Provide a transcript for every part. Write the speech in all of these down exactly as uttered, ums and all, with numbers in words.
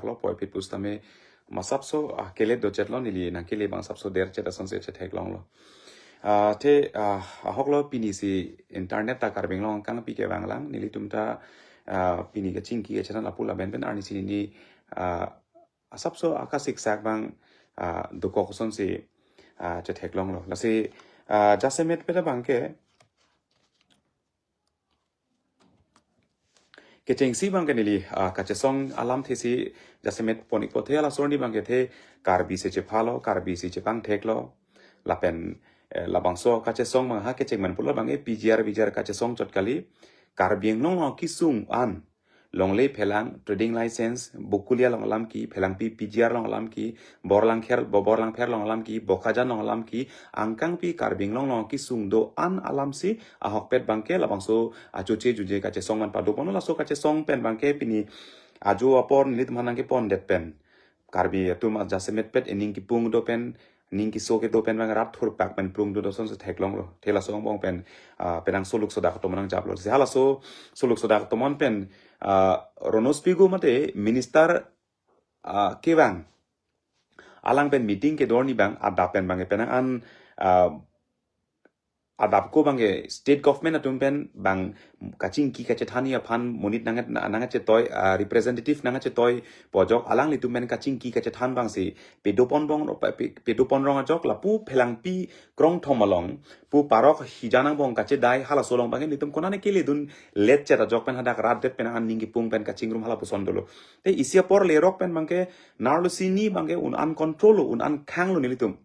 lo puvoiphit pusitame masapso, ah, kele dochotlo, neli nangkele abang sapso derchot asonsi chetheklonglo. Ah, te, ah, ahoklo, pini si internet ta Karbi Anglong angkangpi kevang lang, nelitum ta, ah, pini kachingki kachethan lapu lapen pen arnisi neli, ah, asapso akasiksak abang, ah, dokok asonsi, ah, chetheklonglo. Lasi, ah, jasemetpet abangke, kechengsi abangke neli, ah, kachesong alamthe si jasemet pon-ikpo, the halaso arni abangke the Karbi si chephalo, Karbi si chepangtheklo. Lapen, eh, labangso kachesong abang ha kecheng man pulo abangke P G R, V G R kachesong chot kali. Karbi Anglong along kesung an, longle phelang, trading license, Bokulia along alam ke, Phelangpi P G R along alam ke, Borlangpher, Bo-, Borlangpher along alam ke, Bokajan along alam ke, angkangpi Karbi Anglong along kesung do-an alamsi ahokpet abangke labangso achoche juje kachesong man padoponlo. Laso kachesong pen abangke pini ajo apor nelitum aphan nangkepondet pen, Karbi atum ajasemetpet ening kipung do pen, ning keso kedo pen abang rat thurpak pen prung do asonsi theklonglo. The laso angbong pen, ah, penang soluk sodak atum nangjaplo. Si halaso soluk sodak atum pen, ah, Ronojpi Gogoi mate minister, ah, kevang, alang pen meeting kedo arni abang adap pen abangke penang an, ah, adap ko abangke state government atum pen abang kachingki kachethanji aphan monit nang, nangkachetoi, ah, representative nangkachetoi pu ajok, alanglitum pen kachingki kachethan abangsi pedopon bong, pe-, pe-, pedopon rong ajok lapu Phelangpi krongthom along pu parok hijan angbong kachedai halaso along abangke nelitum konane keledun letchet ajok pen hadak rat det pen aning kipung pen kachingrum halapuson dolo. Te isi apor lerok pen abangke narlo sini abangke un-an control lo, un-an khanglo nelitum.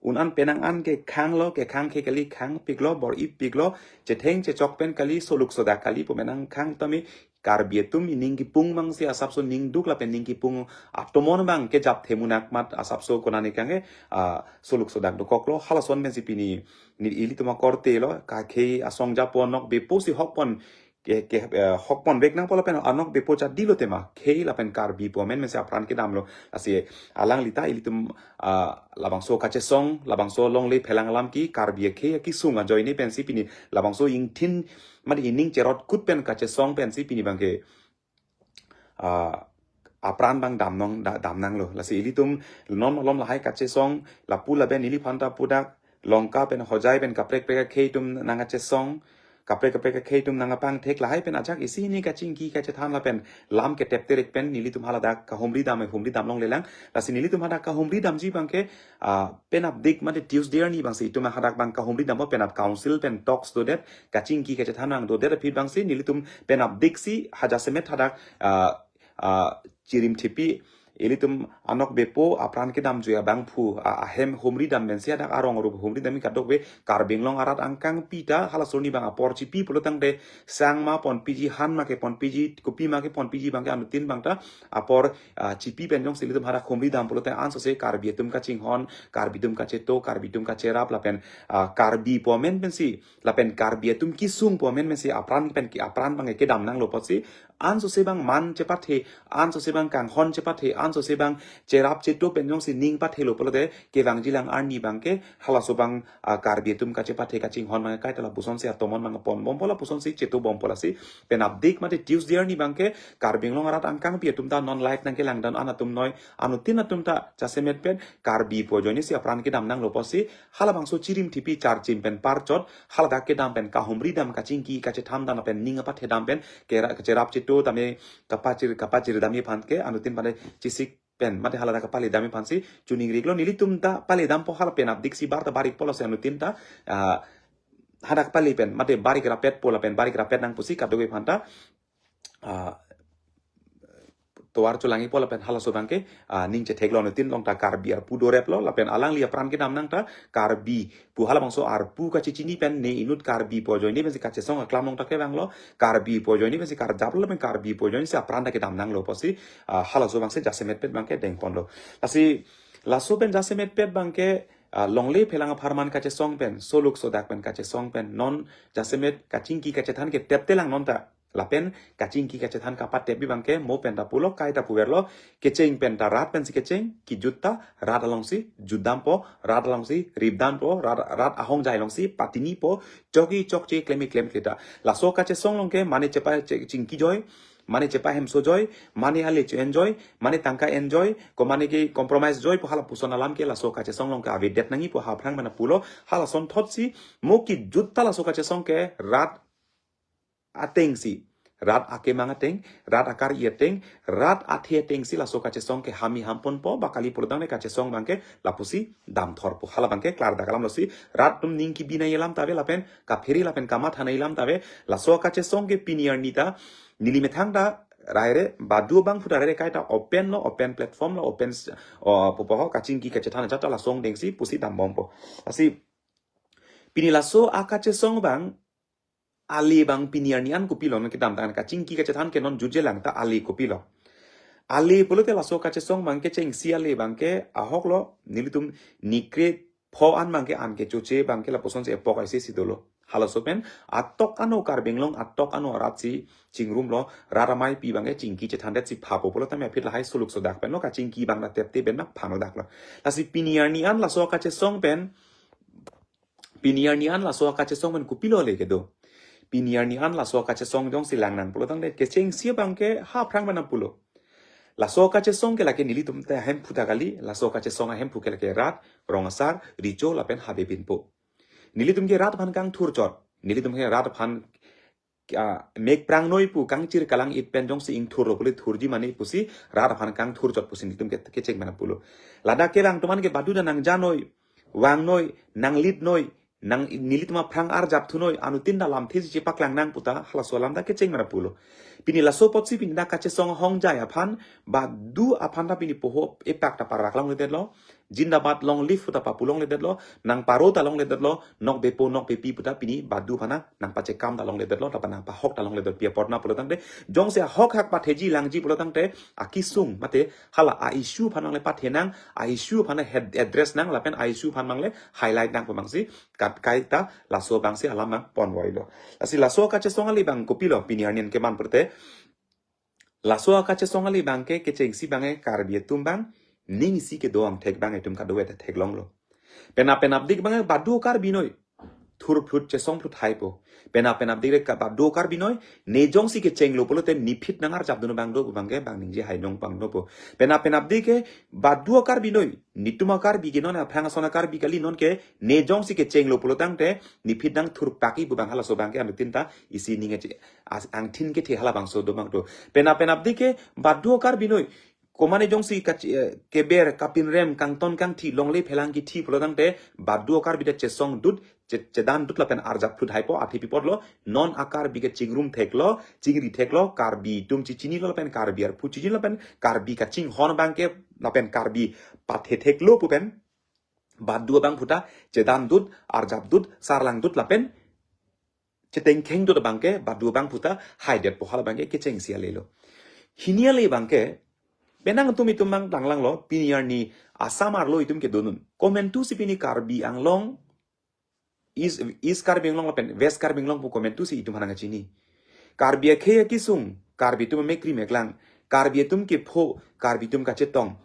Un-an penang an kekhanglo, kekhang ke kali, khangpiklo, bor-ipiklo, chetheng chechok pen kali, soluk sodak kali pu menang khang tame Karbi atum ening kipung abangsi asapso ning duk lapen ning kipung atomon abang kejap themunak mat asapso konane kangke, ah, soluk sodak dokoklo. Halason pensi pini neli ilitum akorte lo, kakhei asong japo anokbepo si hokpon ke, ke, eh, hokpon vek nangpo lapen anokbepo chadi lo tema, khei lapen Karbi pu amen pensi apran kedamlo. Lasi alangli ta ilitum, ah, labangso kachesong, labangso longle phelang alam ke, Karbi akhei akesung ajoine pensi pini labangso ingthin mate ening cherotkut pen kachesong pensi pini abangke, ah, apran abang damnong, da-, damnanglo. Lasi ilitum non malom lahai kachesong, lapu lapen neliphan ta pu dak, Longka pen Hojai pen kaprek kaprek akhei atum nangkachesong, kaprek kaprek akhei atum nangkapangthek, lahai pen ajak isi hini kachingki kachethan lapen lam ketep terek pen nelitum haladak kahumri dam, humri damlonglelang. Lasi nelitum hadak kahumri damji abangke, ah, penapdik mate Tuesday arni abangsi itum hadak abang kahumri dampo, penap council pen talks dodet, kachingki kachethan nangdodet aphi abangsi nelitum penapdik si ha jasemet hadak, ah, ah, chirim thipi, ilitum anokbepo apran kedamjui abangphu, a-, ahem humri dam pensi hadak arong arup humri dam kadokave Karbi Anglong arat angkangpi ta halaso arni abang apor chipi pulo tangte sang ma ponpiji, han ma keponpiji, kopi ma keponpiji abangke anuttin abang ta apor, ah, chipi pen jongsi ilitum hadak humri dam pulote ansose Karbi atum kachinghon, Karbi atum kacheto, Karbi atum kacherap lapen, ah, Karbi pu amen pensi, lapen Karbi atum kesung pu amen pensi apran pen ke, apran abang kedamnanglo apotsi, ansose abang man chepathe, ansose abang kanghon chepathe, ansose abang cherap cheto pen jongsi ning pathelo pulote kevangjilang arni abangke halaso abang, ah, Karbi atum kachepathe kachinghon abang kaita lapusonsi atomon abang ponbompo, lapusonsi chetobompo. Lasi penapdik mate Tuesday arni abangke Karbi Anglong arat angkangpi atum ta non live nangkelang dam-an atum noi, anuttin atum ta jasemetpet Karbi pu ajoine si apran kedamnanglo apotsi halabangso chirim thipi charchim pen parchot, haladak kedam pen kahumri dam, kachingki kachethan dam pen ning apathe dam pen kera-, kacherap cheto tame kapachir, kapachir damji aphan ke anuttin pen chisik pen mate haladak kapale damji aphansi chuning riklo. Nelitum ta pale dampo, hala penapdik si bar ta barik pulo si anuttin ta, ah, hadak pale pen mate barik rapetpo lapen barik rapet nang pusi kadokave aphan ta, ah, tovar cholangjipo lapen halaso abangke, ah, ning chetheklo, anuttin along ta Karbi arpu doreplo lapen alangli apran kedamnang ta Karbi pu halabangso arpu kachechini pen ne inut Karbi pu ajoine pensi kachesong aklam along ta kevanglo, Karbi pu ajoine pensi karjaplo lapen Karbi pu ajoine si apran ta kedamnanglo apotsi, ah, halaso abangsi jasemetpet abangke dengponlo. Lasi laso pen jasemetpet abangke, ah, longle phelang apharman kachesong pen, soluk sodak pen kachesong pen non jasemet kachingki kachethan ke teptelang non ta Lapen kachingki kachethan kapatep abang ke mo pen ta pulo, kaita puverlo, kecheng pen ta rat pensi kecheng, kijut ta rat alongsi jutdampo, rat alongsi ripdampo, rat, rat ahongjai alongsi patinipo, choki chokche klem-i klemkle ta. Laso kachesong along ke mane chepa che-, chingki joi, mane chepa hemso joi, mane ale che-en joi, mane tangka en joi, ko mane ke compromise joi pu halapuson alam ke laso kachesong along ke avedet nangji pu aphrang mena pulo, halason thotsi mo kijut ta laso kachesong ke rat atengsi, rat akemang ateng, rat akar-i ateng, rat athe atengsi laso kachesong ke hamji hamponpo, ba kali pulotangte kachesong abang ke lapusi damthorpo. Hala abang ke klardak alamlosi rat atum ning kebi nangji alam ta ave lapen kaphere lapen kamatha nangji alam ta ave. Laso kachesong ke pini arni ta neli methang ta raire, badu abangphu ta raire kaita open lo, open platform lo, open s-, o, pupo ho, kachingki kachethan ajat ta laso angdengsi pusi dambompo. Lasi pini laso akachesong abang, ale abang pini arni an kopilo, non kedamtang kachingki kachethan ke non jutje lang ta ale kopilo. Ale pulote laso kachesong abang kechengsi ale abang ke ahok lo, nelitum ni kre pho an abang ke an kechoche abang ke lapuson si epok aisi si dolo. Halaso pen atok ano Karbi Anglong, atok ano arat si chingrumlo, rat ameipi abang ke chingki chethandetsi phapo pulo tame aphi lahai suluk sodak pen lo kachingki abang ta tepte pen na phangdaklo. Lasi pini arni an laso kachesong pen, pini arni an laso kachesong pen kopilo le kedo. Pini arni an laso kachesong jongsi lang nang pulotangte kechengsi abang ke ha aphrang mena pulo. Laso kachesong ke lake nelitum ta ahemphu ta kali, laso kachesong ahemphu ke lake rat, rong asar, recho lapen habe binpo. Nelitum ke rat aphan kangthurchot, nelitum ke rat aphan, ah, mek prangnoi pu kangchir kalang-it pen jongsi ingthurlo pule thurji mane pusi rat aphan kangthurchot pusi nelitum ke kecheng mena pulo. Ladak kevang atum an ke badu ta nangjanoi, vangnoi, nanglitnoi, nang nelitum aphrang arjap thunoi, anuttin ta lamthe si chepaklang nang pu ta halaso alam ta kecheng mena pulo. Pini laso apotsi pini dak kachesong ahongjai aphan, badu aphan ta pini poho epak ta parvak longledetlo, Zindabad long live pu ta papu longledetlo, nangparo ta longledetlo, nokbepo nokbepi pu ta pini badu aphan nangpachekam ta longledetlo, lapen nangpahok ta longledet pi apot na pulotangte, jongsi ahok hak patheji langji pulotangte, akisung mate hala a-issue aphan nangle pathe nang, a-issue aphan head address nang, lapen a-issue aphan nangle highlight nang pu abangsi, kat kaita laso abangsi alam nangponvoilo. Lasi laso kachesong ale abang kopilo pini arni an keman perte. Laso akachesong ale abang ke kechengsi abang ke Karbi atum abang ning isi kedo angthek abang itum kadokave ta theklonglo. Penap penapdik abang ke badu Karbi noi. Thurphlut chesongphlut haipo. Penap penapdik ke badu Karbi noi. Ne jongsi kechenglo pulote niphit nangarjapdun abang do pu abang ke bang ningje hai nong abang dopo. Penap penapdik ke badu Karbi noi. Netum a-Karbi ke non aphrang ason a-Karbi kali, non ke ne jongsi kechenglo pulotangte niphit nangthurpaki pu abang halaso abang ke anuttin ta isi ning ache as angthin kethe halabangso do abang do. Penap penapdik ke badu Karbi noi. Komane jongsi kach-, eh, keber kapinrem kangton kangthi longle phelang kithi pulotangte badu Karbi ta chesongdut, che-, chedandut lapen arjapphlut haipo, athe pi apotlo, non a-Karbi ke chingrum theklo, chingri theklo, Karbi atum chechinilo lapen Karbi arpu chechinilo lapen Karbi kachinghon abang ke lapen Karbi pathe theklo pu pen badu abangphu ta chedandut, arjapdut, sarlangdut lapen chetengkhengdut abang ke badu abangphu ta haidetpo, hala abang ke kechengsi alelo. Hini ale abang ke, penang atum itum abang langlanglo, pini arni Assam arlo itum kedodun. Komantusi pini Karbi Anglong, East, East Karbi Anglong lapen West Karbi Anglong pu komantusi itum aphan nangkachini. Karbi akhei akisung, Karbi atum amekri meklang, Karbi atum kepho, Karbi atum kachetong.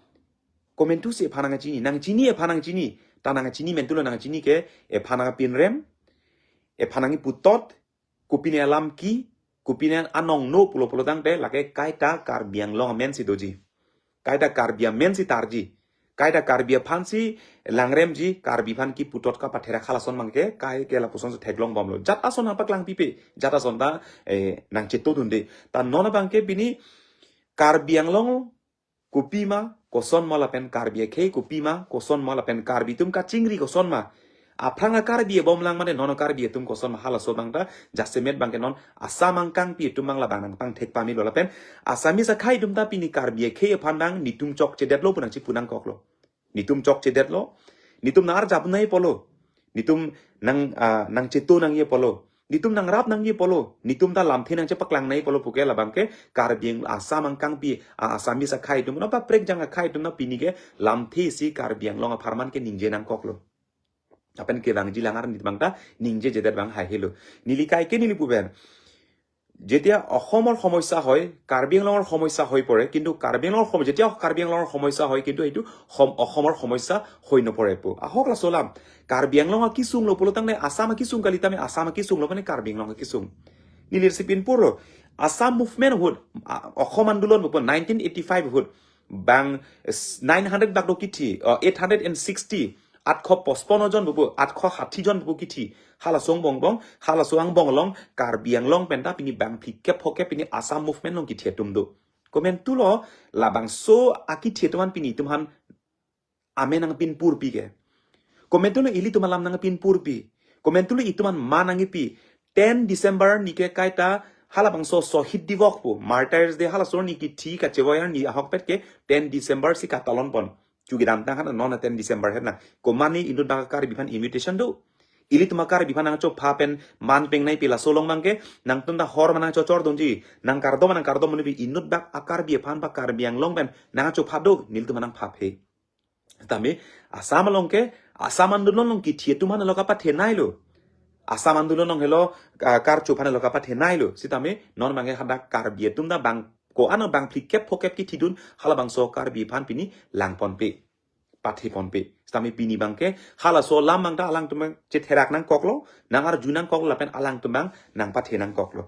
Komantusi ephan nangkachini, nangchini ephan nangchini, ta nangkachini mentulo, nangkachini ke ephan nangpinrem, ephan nangputot, kopine alam ke, kopine anong no pulo pulotangte lake kaita Karbi Anglong amensi doji. Kaita Karbi amensi tarji. Kaita Karbi aphansi langremji, Karbi aphan keputot kapathera halason abang ke, kai ke lapuson si theklongbomlo. Jat ason nangpaklang pipe, jat ason ta, eh, nangchetodunde. Ta non abang ke pini Karbi Anglong kopima, kosonma lapen Karbi akhei kopima, kosonma lapen Karbi atum kachingri kosonma. Aphrang a-Karbi abomlang mane non a-Karbi atum kosonma, halaso abang ta jasemet abang ke non Assam angkangpi atum abang labang nangpangthek pamelo lapen Assamese akhei atum ta pini Karbi akhei aphan abang netum chokchedetlo pu nangchipu nangkoklo. Netum chokchedetlo. Netum nangarjap nangji apotlo. Netum nang, ah, nangcheto nangji apotlo. Netum nangrap nangji apotlo. Netum ta lamthe nangchepaklang nangji apotlo puke labang ke Karbi Ang-, Assam angkangpi, ah, Assamese akhei atum, non paprek jang akhei atum ta pini ke lamthe si Karbi Anglong apharman ke ningje nangkoklo. Lapen kevangji alangar netum abang ta ningjejedet abang haihelo. Neli kaike neli pupen. যেতিয়া অসমৰ সমস্যা হয়, কাৰ্বি আংলঙৰ সমস্যা হৈ পৰে, কিন্তু কাৰ্বি আংলঙৰ সম- যেতিয়া কাৰ্বি আংলঙৰ সমস্যা হয়, কিন্তু সেইটো সম- অসমৰ সমস্যা হৈ নপৰে পো। আহক লাচো ওলাম। কাৰ্বি Anglong akisung lo pulo tangte Assam akisung kali, tame Assam akisung lo mane Karbi Anglong akisung. Neli isi pinpur lo. Assam movement ahut, a- অসম আন্দোলন ahut, nineteen eighty five ahut, bang nine hundred bak do kithi, eight hundred and sixty, আঠশ পঁচপন্ন জন bubu, আঠশ ষাঠি জন bubu kithi. Halaso angbong bong, halaso angbong along, Karbi Anglong penta pini bang phlikep phokep pini Assam movement along kithi atum do. Komantu lo, labangso akithi atum an pini itum aphan amen nangpinpurpi ke. Komantu lo ilitum alam nangpinpurpi. Komantu lo itum an ma nangkipi. Ten December arni ke kaita halabangso Shohid Divos pu, Martyrs Day, halaso arni kithi kachevoi arni ahokpet ke ten December si katalon pon. Chukidamtang han non ten December het na. Komane inut bak Karbi aphan invitation do. Ilitum Karbi aphan nangchopha pen man pengnai pi laso along bangke, nangtum ta hor ma nangchochor dunji, nangkardom ma nangkardom dunji, inut bak Karbi aphan ba Karbi Anglong pen nangchopha do, nelitum nangphaphe. Tame Assam along ke, Assam andolon along kithi atum an lo kapathenei lo. Assam andolon along helo, ah, karcho aphan lo kapathenei lo. Sitame non bangke hadak Karbi atum ta bang ko-an bang phlikep phokep kithidun, halabangso Karbi aphan pini langponpe, patheponpe. Sitame pini bangke halaso alam bang ta alangtum bang chetherak nangkoklo, nangarju nangkoklo lapen alangtum bang nangpathe nangkoklo.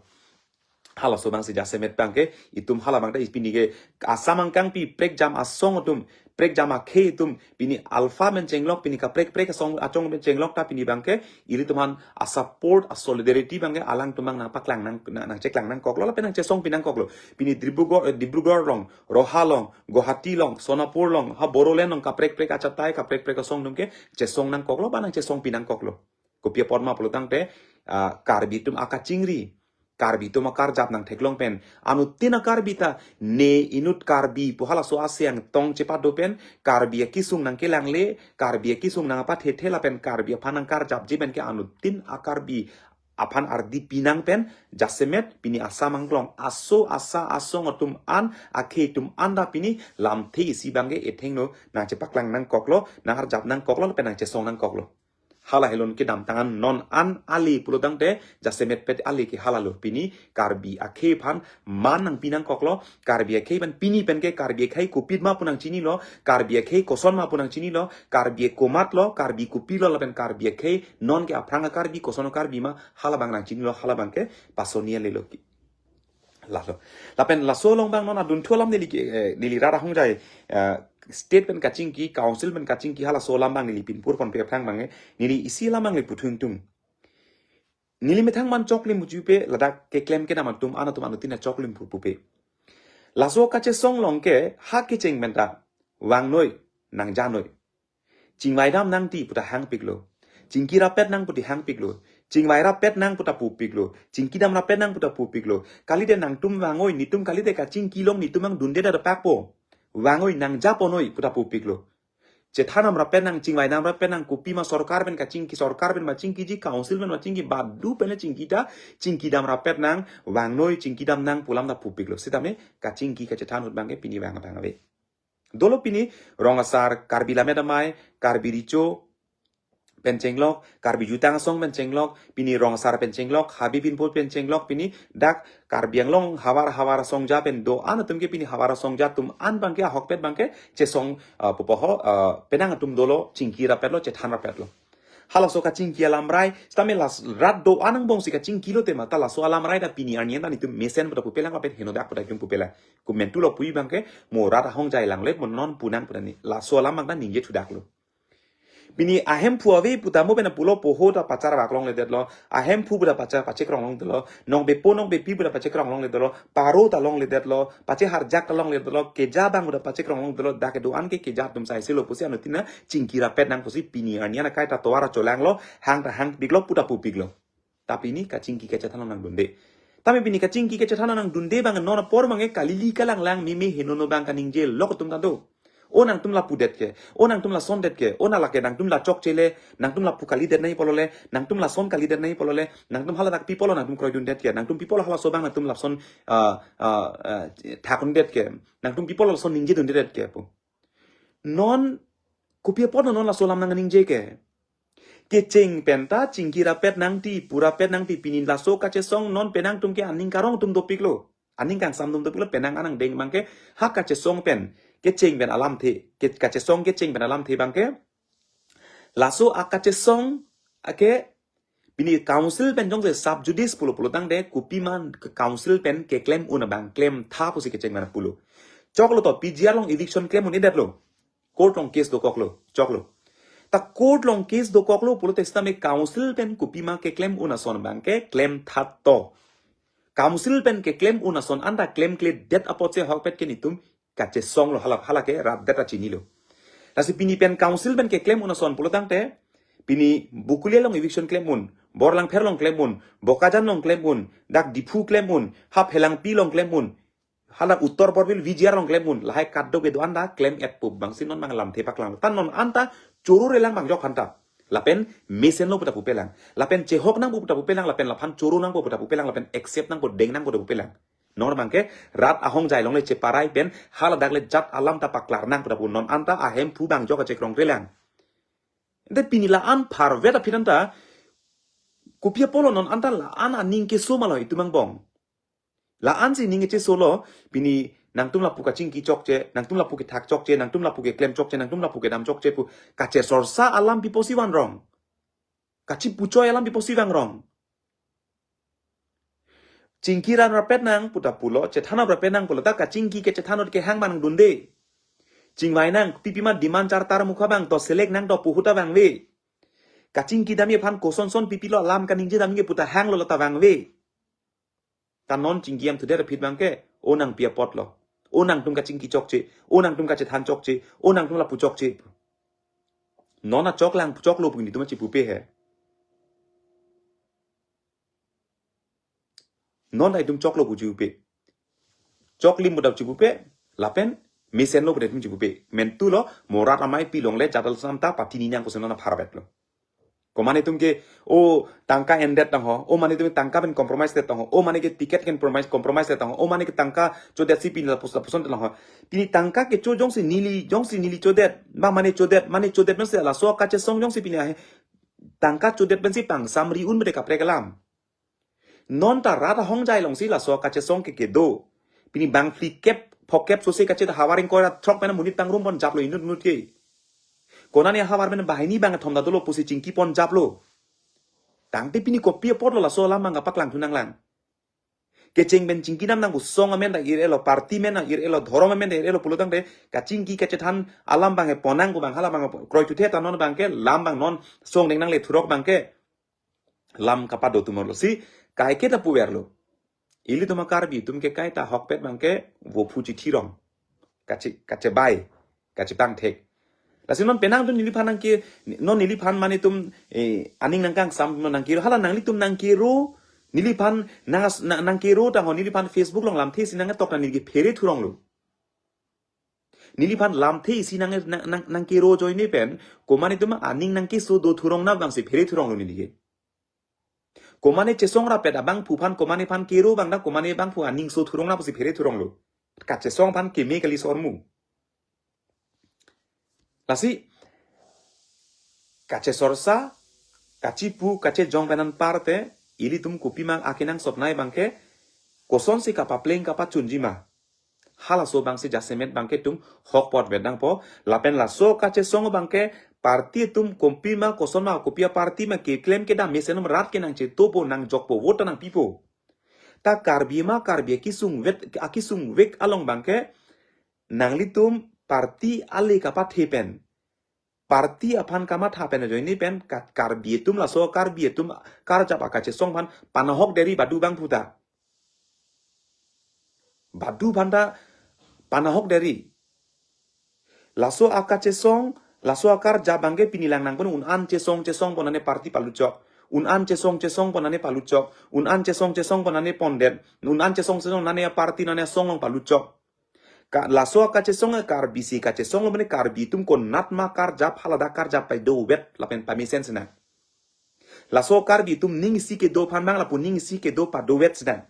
Halaso bang si jasemet bangke itum hala bang ta pini ke Assam angkang pi prekjam asong atum, prekjam akhei atum, pini alpha pen chenglok, pini kaprek prek asong achong pen chenglok ta pini bangke ilitum aphan a-support, a-solidarity bangke alangtum bang nangpaklang nang, nang, nangcheklang nangkoklo lapen nangchesongpi nangkoklo. Pini Dibrugarh, eh, Dibrugarh along, Roha along, Guwahati along, Sonapur along, ha Bodoland along kaprek prek achatai, kaprek prek asong atum ke chesong nangkoklo ba nangchesongpi nangkoklo. Kopi apot ma pulo tangte, ah, Karbi atum akachingri, Karbi atum akarjap nangtheklong pen, anuttin a-Karbi ta ne inut Karbi pu halaso aseng tong chepado pen, Karbi akisung nangkelangle, Karbi akisung nangpathethe lapen Karbi aphan nangkarjapji pen ke anuttin a-Karbi aphan ardi pinang pen, jasemet pini Assam anglong aso asa asong atum an, akhei atum an ta pini lamthe isi bangke ethengno nangchepaklang nangkoklo, nangarjap nangkoklo lapen nangchesong nangkoklo. Hala helon kedamtang an non an ale pulo tangte, jasemet pet ale ke halalo pini Karbi akhei aphan man nangpi nangkoklo, Karbi akhei aphan pini pen ke Karbi akhei kopima pu nangchinilo, Karbi akhei koson ma pu nangchinilo, Karbi komatlo, Karbi kopilo lapen Karbi akhei non ke aphrang a-Karbi koson a-Karbi ma hala bang nangchinilo, hala bang ke pasoni alelo ki. Lalo. Lapen laso along bang non adunthu alam neli ke, eh, neli rat ahongjai, eh, state pen kachingki, council pen kachingki halaso alam bang neli pinpurponpe aphrang bang, eh, neli isi alam bang neli puthung tung. Neli methang man choklim pujupe ladak keklem kedam atum an atum anuttin ta choklim pu pupe. Laso kachesong along ke ha kecheng pen ta vangnoi, nangjanoi. Chingvaidam nangti puta hangpiklo. Chingki rapet nang puti hangpiklo. Chingvai rapet nang puta pupiklo. Chingkidam rapet nang puta pupiklo. Kalite nangtum vangoi, netum kalite kachingki along netum angdunde ta pakpo. Vangoi nangjaponoi puta pupiklo. Chethandam rapet nang, chingvaidam rapet nang, kopima sorkar pen kachingki, sorkar pen ma chingkiji, council pen ma chingki, badu pen chingki ta, chingkidam rapet nang, vangnoi, chingkidam nang pu alam ta pupiklo. Sitame kachingki kachethan ahut bangke pini vang abang ave. Dolo pini Rong Asar, Karbi Lammet Amei, Karbi Recho pen chenglok, Karbi Jutang Asong pen chenglok, pini Rong Asar pen chenglok, Habe Binpur pen chenglok, pini dak Karbi Anglong havar havar asongja pen do-an atum ke pini havar asongja atum an bangke ahokpet bangke chesong, ah, pupo ho, ah, penang atum dolo, chingki rapetlo, chethan rapetlo. Halaso kachingki alamrai, sitame las rat do-an angbong si kachingkilo tema, ta laso alamrai ta pini arni an ta netum mesen puta pupelang lapen henodak puta itum pupelang. Komantu lo puji bangke mo rat ahongjai langlet mo non punang puta ni. Laso alam bang ta ningje thudaklo. Pini ahemphu ave puta mo pen pulo poho ta pachar bak longledetlo. Ahemphu puta pachar pachekrong longledetlo. Nongbepo nongbepi puta pachekrong longledetlo. Paro ta longledetlo. Pacheharjak ta longledetlo. Keja bang puta pachekrong longledetlo. Dak kedo-an ke keja atum sai selo pusi anuttin ta chingki rapet nang pusi pini arni an akai ta tovar cholanglo. Hang ta hangpiklo puta pupiklo. Ta pini kachingki kachethan along nangdunde. Tame pini kachingki kachethan along nangdunde bang non apor bangke kalili kalanglang meme henono bang kaningje lok atum ta do. O nangtum lapudet ke, o nangtum lasondet ke, o na lake nangtum la chokche le, nangtum lapu kalidet nai pulo le, nangtum lason kalidet nai pulo le, nangtum haladak pi pulo nangtum kroidundet ke, nangtum pi pulo halaso bang nangtum lason, ah, ah, ah, thakdundet ke, nangtum pi pulo lason ningjedundet ke pu. Non kopi apot non laso alam nangningje ke. Kecheng pen ta chingki rapet nangji, pu rapet nangji, pini laso kachesong non penang atum ke aning karong atum dopiklo. Aning kangsam atum dopiklo, penang anang deng abangke ha kachesong pen kecheng pen alamthe, ke, kachesong kecheng pen alamthe abangke. Laso akachesong ake pini council pen jongsi sub judice pulo pulo tangte kopi ma council pen keklem un abang klemtha pusi kecheng pen pulo. Choklo to P G R along eviction klem un-edetlo. Court along case dokoklo, choklo. Ta court along case dokoklo pulote sitame council pen kopi ma keklem un ason abangke klemtha to. Council pen keklem un ason anta klemkledet apotsi ahokpet ke netum kachesonglo, hala, hala ke rat det ta chinilo. Lasi pini pen council pen keklem un ason pulo tangte, pini Bokolia along eviction klem un, Borlangpher along klem un, Bokajan along klem un, dak Diphu klem un, ha Phelangpi along klem un, hala Uttar Borbil V G R along klem un, lahai kadokave do-an ta klem-et pu abangsi non abang lamthe paklang. Ta non anta choro relang abang jok aphanta. Lapen mesenlo pu ta pupelang. Lapen chehok nangpo pu ta pupelang, lapen laphan choro nangpo pu ta pupelang, lapen accept nangpo, deng nangpo pu ta pupelang. Non abangke rat ahongjai along le cheparai pen haladak le jat alam ta paklar nang pu ta pu, non anta ahemphu abang jok kachekrong relang. Ante pini la-an pharvet aphi anta, kopi apotlo non anta la-an aning keso ma lo itum angbong. La-ansi ning kechesolo, pini nangtum lapu kachingki chokche, nangtum lapu kethak chokche, nangtum lapu keklem chokche, nangtum lapu kedam chokche pu kachesorsa alam pi apotsi vangrong. Kachipuchoi alam pi apotsi vangrong. Chingki ran rapet nang pu ta pulo, chethan rapet nang pulo, ta kachingki kechethan kehang ma nangdunde. Chingvai nang, pipi ma demand chartar mukha abang, to select nang to pu ahut ta vangve. Kachingki damji aphan kosonson pipilo alam kaningje damji pu ta hanglo, la ta vangve. Ta non chingki amthudet aphi abangke, o nangpi apotlo. O nangtum kachingki chokche, o nangtum kachethan chokche, o nangtum lapu chokche. Non achoklang choklo pu netum chipupe he. Non ta itum choklo pu chipupe. Choklim pu ta chipupe, lapen mesenlo pu ta itum chipupe. Mentulo, mo rat amei pi longle jadal sam ta patini nang pusi non apharvetlo. Ko mane itum ke, o tangka endet tang ho, o mane itum tangka pen compromise det tang ho, o mane ke ticket pen compromise, compromise det tang ho, o mane ke tangka chodetsi pini lapuson, lapuson tang ho. Pini tangka kecho jongsi neli, jongsi neli chodet, ma mane chodet, mane chodet masi laso kachesong jongsi pini ahe, tangka chodet pensi pangsamri un bede kaprek alam. Non ta rat ahongjai alongsi laso kachesong ke kedo. Pini bang phlikep, phokep sose kachet havar ingkoi ra throk pen monit pangrum pon japlo inut inut ke. Konane havar pen banghini bangkethom ta dolo pusi chingki pon japlo. Tangte pini kopi apotlo laso alam abang kapaklang thu nanglang. Kecheng pen chingki dam nang pu song amen ta ir-elo, party amen ta ir-elo, dhorom amen ta ir-elo pulo tangte kachingki kachethan alam abang pon nang pu abang hala abang kroithu the ta non abangke lam abang non song deng nangle thurok abangke lam kapado atum arlo si kaike ta puverlo. Ilitum a-Karbi atum ke kaita ahokpet abangke vophu chithi rong. Kache, kachebai, kachepangthek. Lasi non penang atum neliphan nangke, non neliphan mane itum, eh, aning nangkangsam non nangkero, hala nanglitum nangkero, neliphan nang, nang, nangkero tang ho neliphan Facebook along lamthe si nangtok ta neli ke phere thuronglo. Neliphan lamthe isi nang, nang, nang, nangkero ajoine pen, ko mane itum aning nangkeso do thurong na abangsi phere thuronglo neli ke. Ko mane chesong rapet abangphu aphan, ko mane aphan kero abang ta, ko mane abangphu aning so thurong na pusi phere thuronglo. Kachesong aphan keme kali sormu. Lasi, kachesorsa, kachipu, kachejong pen anparte, ilitum kopi ma akenangsot nai abangke, kosonsi kapapleng kapachunji ma. Halaso abangsi jasemet abangke itum hokpot vet nangpo. Lapen laso kachesong abangke party atum kopi ma koson ma kopi a-party ma keklem kedam mesen rat ke nangchetopo nangjokpo vote nangpipo. Ta Karbi ma Karbi akesung vet, akesung vek along abangke nanglitum party ale kapathe pen, party aphan kamatha pen ajoine pen ka-, Karbi atum laso Karbi atum karjap akachesong aphan panahok deri badu abangphu ta. Badu aphan ta panahok deri. Laso akachesong, laso akarjap abangke pini lang nangpon un-an chesong chesong pon nane party paluchok. Un-an chesong chesong pon nane paluchok. Un-an chesong chesong pon nane pondet. Un-an chesong chesong nane party nane song along paluchok. Ka, laso akachesong Karbi si kachesonglo mane Karbi atum konat ma karjap haladak karjap paidovet lapen pamesen sina. Laso Karbi atum ning isi kedo aphan abang lapu ning isi kedo padovet sina.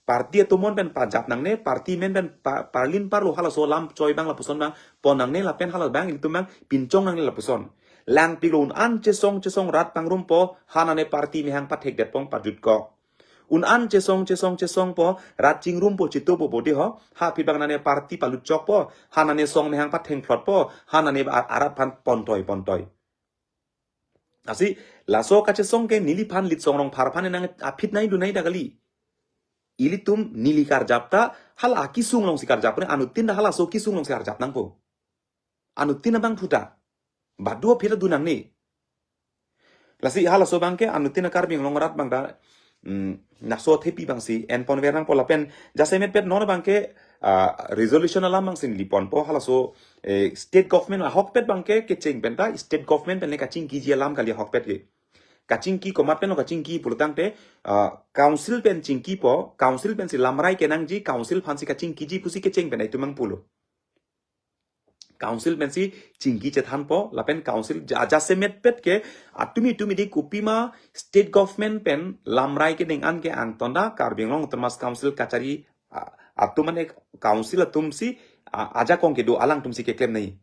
Party atum mon pen pajap nangne, party amen pen pa, parlin parlo halaso lam choi abang lapuson abang pon nangne lapen hala abang ilitum abang pinchong nangne lapuson. Langpiklo, un-an chesong chesong rat pangrumpo, ha nane party mehang pathekdetpon, pajutkok. Un-an chesong chesong chesongpo, rat chingrumpo, chitopo bodi ho, ha aphi abang nane party palutchokpo, ha nane song mehang pathengphlotpo, ha nane a-, arat aphan pontoi pontoi. Lasi, laso kachesong ke neliphan Litsong Rongphar aphan nang aphi nai dunai ta kali. Ilitum neli karjap ta, hala akesung alongsi karjap, anuttin ta halaso kesung alongsi karjap nangpo. Anuttin abangphu ta. Badu aphi ta dun nangne. Lasi halaso abangke anuttin Karbi Anglong arat abang ta, mm, laso athepi abangsi enponver nangpo lapen jasemetpet non abangke, ah, resolution alam abangsi neli ponpo halaso, eh, state government ahokpet abangke kecheng pen ta state government pen le kachingkiji alam kali ahokpet ke. Kachingki komat pen lo kachingki pulotangte, ah, council pen chingkipo, council pensi lamrai kenangji, council aphansi kachingkiji pusi kecheng pen itum abang pulo. Council pensi chingki chethanpo, lapen council ja-, jasemetpet ke atumi tumi di kopima state government pen lamrai kedeng an ke angton ta Karbi Anglong Autonomous Council kachari, a-, atum mane council atumsi, a-, ajakong kedo alangtumsi keklem nai.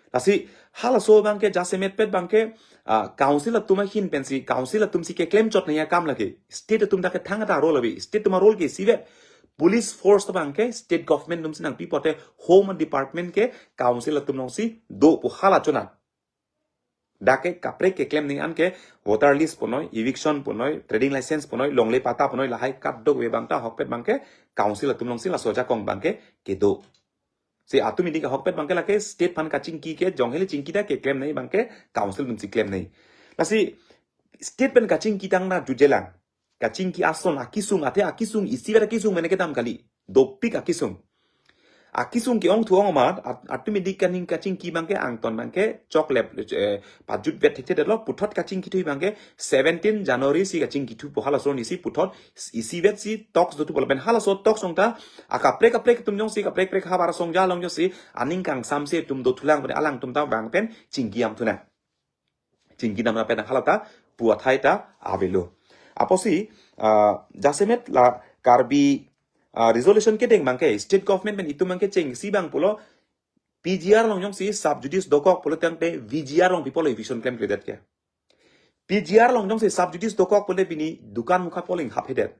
Lasi halaso abangke jasemetpet abangke, ah, council atum ahin pensi, council atumsi keklem chot nai akam lake. State atum ta ke thangta arol ave. State atum arol ke isivet. Police force abangke state government atumsi nangpipo te Home Department ke council atum alongsi do pu hala chonat. Dak ke kaprek keklem nai an ke voter list punoi, eviction punoi, trading license punoi, longle patta punoi, lahai kadokave abang ta ahokpet abangke council atum alongsi laso ajakong abangke kedo. Si atumi di ke ahokpet abangke lake state aphan kachingki ke, jong hele chingki ta keklem nai abangke council atumsi klem nai. Lasi state pen kachingki tang na jujelang. Kachingki ason akesung, athe akesung, isivet akesung mene kedam kali. Dopik akesung. Akesung ke-ongthu-ong amat, at-, atumi di kaning kachingki abangke angton abangke choklep, eh, pajutvet thekthe detlo, puthot kachingkithu abangke seventeen January si kachingkithupo halaso arnisi puthot isivetsi talks dothupo lapen halaso talks along ta akaprek kaprek atum jongsi kaprek kaprek havar asong ja along jongsi aning kangsamsi atum dothulang pen alangtum ta vang pen chingki damthu nang. Chingki damra pen hala ta pu athai ta avelo. Apotsi, ah, jasemet la Karbi, ah, resolution kedeng abangke state government pen itum abangke chengsi abang pulo P G R along jongsi sub judice dokok pulotangte V G R along pi pulo eviction klemkledet ke. P G R along jongsi sub judice dokok pule pini dukan mukha pu aling haphedet.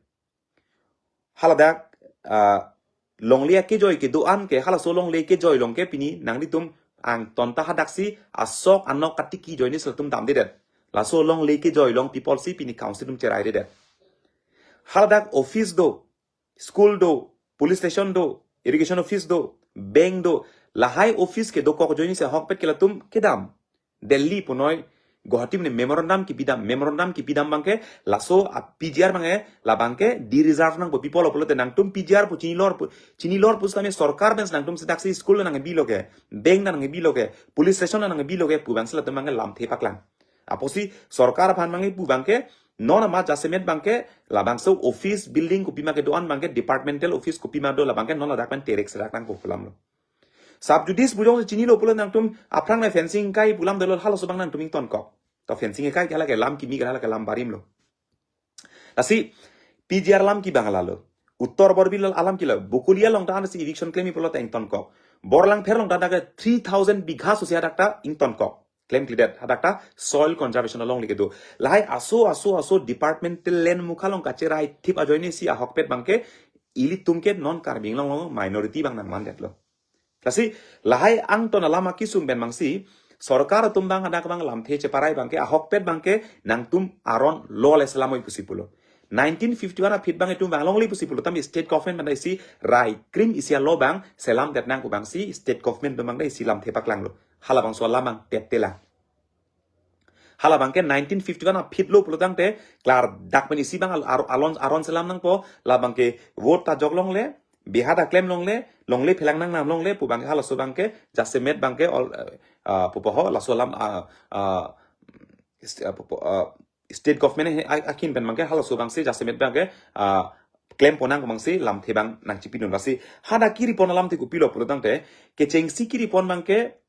Haladak, ah, longle akejoi kedo an ke, halaso longle kejoi along ke pini nanglitum angton ta hadaksi asok anok katiki ajoinesi latum damdedet. Laso longle kejoi along pi pusi pini council atum cheraidedet. Haladak office do, school do, police station do, irrigation office do, bank do, lahai office kedokok ajoinesi ahokpet ke latum kedam. Delhi punoi, Guwahati mene memorandum kipidam, memorandum kipidam abangke, laso a P G R abangke, labangke de-reserve nangpo pi pulo pulote nangtum P G R pu chinilor pu, chinilor pusitame sorkar pensi nangtum sedaksi school nangkebilo ke, bank nangkebilo ke, police station nangkebilo ke, pu abangsi latum abangke lamthe paklang. Apotsi sorkar aphan abangke pu abangke, non amat jasemet abangke, labangso office building kopima kedo an abangke, departmental office kopima do labangke, non ladak pen terek serak nangpo pu alamlo. Sub judice pu jongsi chinilo pulo nangtum aphrang le fencing kai pu alam dolo halaso abang nangtum ingtonkok. To fencing kai ke hala ke lam kimi ke hala ke lam barim lo. Lasi P G R alam ke abang lalo. Uttar Borbil alam ke la. Bokolia along ta ansi eviction klem pulo ta ingtonkok. Borlangpher along ta dak three thousand bigha so si hadak ta ingtonkok. Klemkledet hadak ta soil conservation alongle kedo. Lahai aso aso aso departmental land mukha along kacherai thip ajoinesi ahokpet abangke ilitum ke non Karbi Anglong along minority abang nangmandetlo. Lasi lahai angton alam akesung pen abangsi sorkar atum abang hadak abang lamthe cheparai abangke ahokpet abangke nangtum aron lo le selamoi pusi pulo. Nineteen fifty-one aphi abang itum vang longle pusi pulo tame state government pen ta isi rai krim isi alo abang selamdet nang pu abangsi state government atum abang ta isi lamthe paklanglo. Halabangso alam abang teptelang. Halabangke nineteen fifty-one aphi lo pulotangte klardak pen isi abang al-, ar-, alon, aron selam nangpo, labangke vote ta jok longle, biha ta klem longle, longle phelang nangnam longle pu abangke halaso abangke jasemet abangke all, eh, ah, pupo ho laso alam, ah, ah, ist-, ah, pupo, ah, state government he a-, akin pen abangke halaso abangsi jasemet abangke, ah, klem ponang abangsi lamthe abang nangchipidun lasi hadak kiri pon alamthe kopilo pulotangte kechengsi kiri pon abangke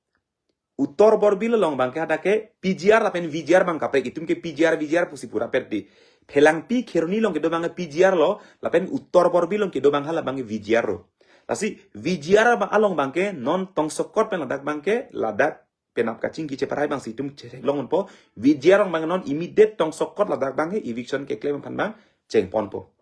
Uttar Borbil along abangke hadak ke P G R lapen V G R abang kaprek itum ke P G R V G R pusi pura perdi. Phelangpi Kheroni along kedo abangke P G R lo, lapen Uttar Borbil along kedo abang halabangke V G R lo. Lasi V G R abang along abangke non tongsokot pen ladak abangke ladak penap kachingki cheparai abangsi itum chetheklongpo. VGR along abang non immediate tongsokot ladak abangke eviction keklem aphan abang chengponpo.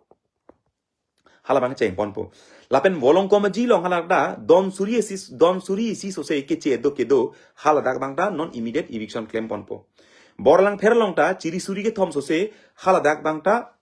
Hala abang chengponpo. Lapen Volongkom Aji along hala ta don suri isi, don suri isi sose keche do kedo, haladak abang ta non immediate eviction klemponpo. Borlangpher along ta chiri suri kethom sose haladak abang ta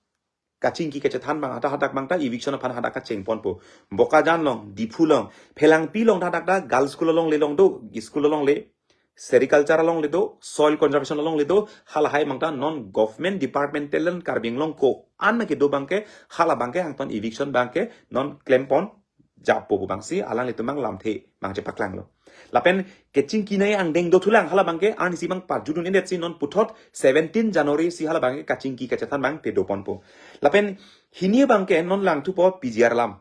kachingki kachethan abang ta hadak abang ta eviction aphan hadak kachengponpo. Bokajan along, Diphu along, Phelangpi along ta hadak ta girls school alongle along do, school alongle, sericulture alongle do, soil conservation alongle do, halahai abang ta non government departmental land Karbi Anglong ko-an kedo abangke, hala abangke angton eviction abangke non klempon jappo pu abangsi alanglitum abang lamthe abang chepaklanglo. Lapen kachingki nai angdeng dothulang, hala abangke arnisi abang pajudun-edet si non puthot seventeen January si hala abangke kachingki kachethan abang pedoponpo. Lapen hini abangke non langthupo PGR alam.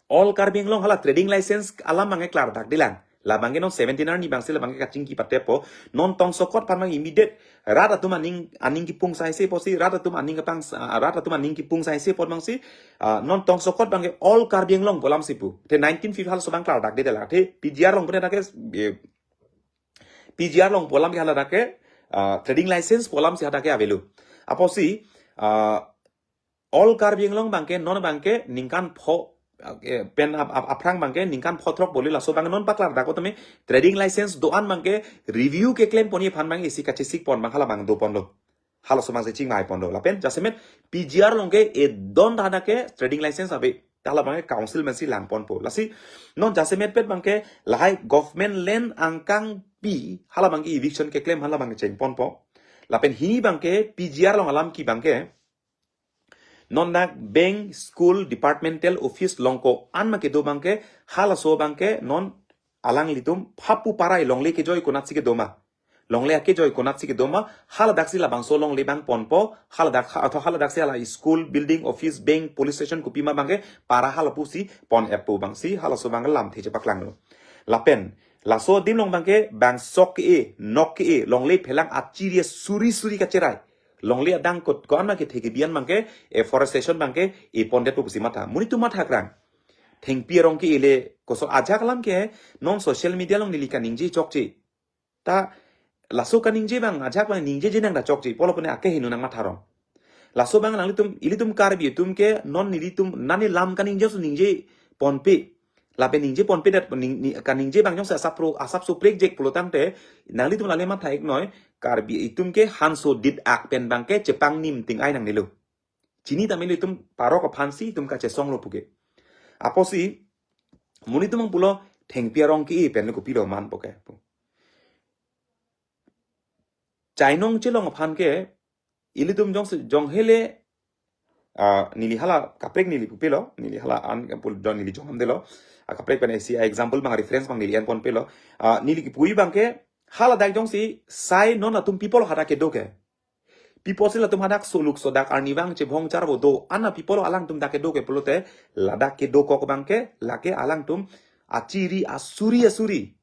All Karbi Anglong hala trading license alam abangke klardakdelang. La abangke non seventeen arni abangsi la abangke kachingki patepo. Non tongsokot aphan abang immediate rat atum aning, aning kipung saise apotsi, rat atum aning kapang, ah, rat atum aning kipung saise apot abangsi, ah, non tongsokot abangke all Karbi Anglong pu alamsi pu. Te nineteen fifty halaso abang klardakdelang. Te PGR along pu hadak ke, eh, PGR along pu alam ke haladak ke, ah, trading license pu alamsi hadak ke avelo. Apotsi, ah, all Karbi Anglong abangke, non abangke ningkan pho, eh, pen ap-, ap-, aphrang abangke ningkan pho throk boli, laso abang non paklardakpo tame trading license do-an abangke review keklemponji aphan abang isi kachesikpon abang hala abang doponlo. Halaso abangsi chingvaiponlo. Lapen jasemet PGR along ke edon ta hadak ke trading license ave. Ta hala abangke council amansi langponpo. Lasi non jasemetpet abangke lahai government land angkangpi hala abangke eviction keklem hala abangke chengponpo. Lapen hini abangke PGR along alam ke abangke non dak bank, school, departmental office along ko-an ma kedo abangke, halaso abangke non alanglitum phapu parai longle kejoi konatsi kedo ma. Longle akejoi konatsi kedo ma, haladaksi labangso longle abang ponpo, haladak ha-, atau haladaksi hala school, building, office, bank, police station kopima abangke para hala pusi pon-etpo abangsi, halaso abang lamthe chepaklanglo. Lapen, laso adim along abangke bang sok ke-e, nok ke-e, longle phelang achiri suri suri kacherai. Longle adang kot ko-an ma kethe kebi-an abangke, afforestation abangke, epondetpo pusi matha. Monit atum mathakrang. Thengpi arong ke-e le, koso ajak alam ke, non social media along neli kaningje chokche. Ta, laso kaningje abang, ajak abang ningjeje nang ta chokche, pulo pune akeheno nangmatharong. Laso abang nanglitum, ilitum Karbi atum ke, non nelitum, nani lam kaningje aso ningjeponpe. Lapen ningjeponpedet, ning-, ni-, kaningje abang jongsi asap pro, asapso prekjek pulo tangte, nanglitum lale matha-iknoi, Karbi atum ke hanso dit ak pen abangke chepangnim ting ai nangnelo. Chini tame ilitum parok aphansi itum kachesonglo puke. Apotsi, monit atum abang pulo, thengpi arong ke-e pen lo kopilo manpo ke. Chainong chelong aphan ke, ilitum jongsi, jonghe le, ah, neli hala kaprek neli pupilo, neli hala an pul don neli jonghamdelo, ah, kaprek pen isi example abang reference abang neli enponpelo, ah, neli kipuji abangke, haladak jongsi, sai non latum pi apotlo hadak kedo ke. Pi apotsi latum hadak soluk sodak arnivang chevong charvo do-an ma pi apotlo alangtum dak kedo ke pulote, ladak kedokok abangke, lake alangtum achiri asuri asuri.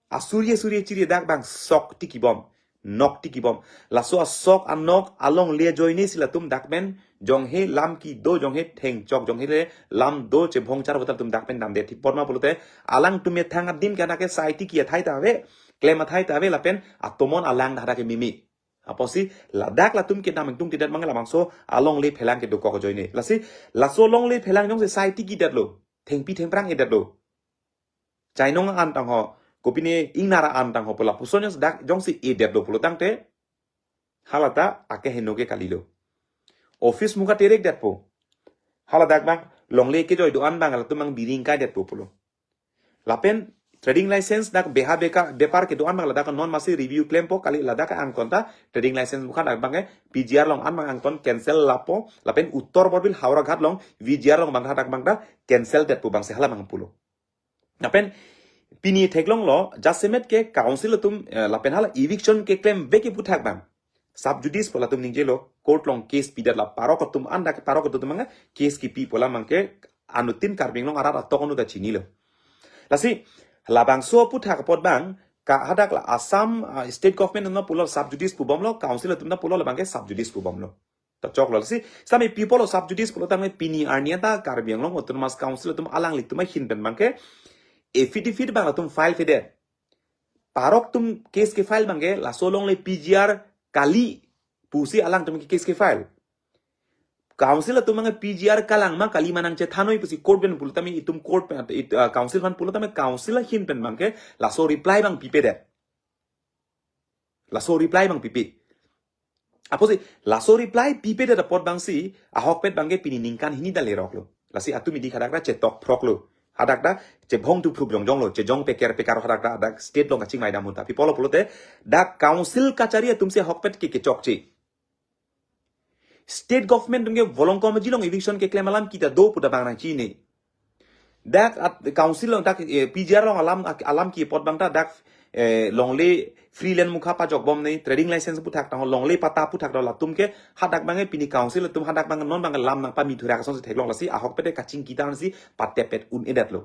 Asuri asuri chiri dak abang sok tikibom, nok tikibom. Laso asok anok alongle ajoinesi latum dak pen jonghe lam kedo, jonghe thengchok, jonghe le lam do chevong charvo ta latum dak pen damde thipon ma pulote, alangtum methang adim ke hadak ke sai tiki athai ta ave, klem athai ta ave lapen atomon alang hadak ke mimi. Apotsi ladak latum kedam ingtungtidet abang labangso alongle phelang kedokok ajoine. Lasi laso longle phelang jongsi sai tikidetlo, thengpi thengphrang edetlo. Chainong an tangho, kopine Ingnar an tangho pu lapuson jongsi dak jongsi edetlo pulo tangte, halata akeheno ke kalilo. Office muka terekdetpo. Haladak abang, longle kejoi do-an abang latum abang biring kaidetpo pulo. Lapen trading license dak beha beka, bepar kedo-an abang ladak non masi review klempo kali, ladak angton ta trading license mukha dak abangke PGR along an abang angton cancel lapo, lapen Uttar Borbil Howraghat along VGR along abang hadak abang ta cancel detpo abangsi hala abang pulo. Lapen pini theklonglo, jasemet ke council atum, eh, lapen hala eviction keklemvek ke puthak abang sub judice pu latum ningjelo, court along case pidet la parok atum, anda ke parok atum abang case kipi pu la abangke anuttin Karbi Anglong arat atok anu ta chinilo. Lasi labangso puthak apot abang, ka hadak la Assam, ah, state government na pulo sub judice pubomlo, council atum na pulo labangke sub judice pubomlo. Ta choklo. Lasi sami pi apotlo sub judice pulo tangte pini arni anta Karbi Anglong Autonomous Council atum alanglitum ahin pen abangke affidavit abang latum file pedet. parok atum case ke-file abangke, laso alongle P G R kali pusi alangtum ke case ke-file. Council atum abangke P G R kalang ma kali ma nangchethanoi pusi court pen pulo tame, itum court pen, it, uh, council aphan pulo tame, council ahin pen abangke laso reply abang pipedet. Laso reply abang pipe. Apotsi laso reply pipedet apot abangsi ahokpet abangke pini ningkan hini ta leroklo. Lasi atum idik hadak ta chetok phroklo. Hadak ta chebhong tu phruk jongjonglo, chejong peker pekar hadak ta, hadak state along kachingvai dam ahut ta. Pi apotlo pulote, dak council kachari atumsi ahokpet ke kechokche. State government atumke volong committee along eviction keklem alam kita do pu ta bang nangchinine. Dak at council along dak, eh, P G R along alam, alam ke apot abang ta dak, eh, longle free land mukha pajokbomne, trading license aputhak ta, longle patta aputhak ta latum ke hadak abangke pini council atum hadak abang non abang lam nangpami thurak asonsi theklong, lasi ahokpet kachingki ta ansi patepet un-edetlo.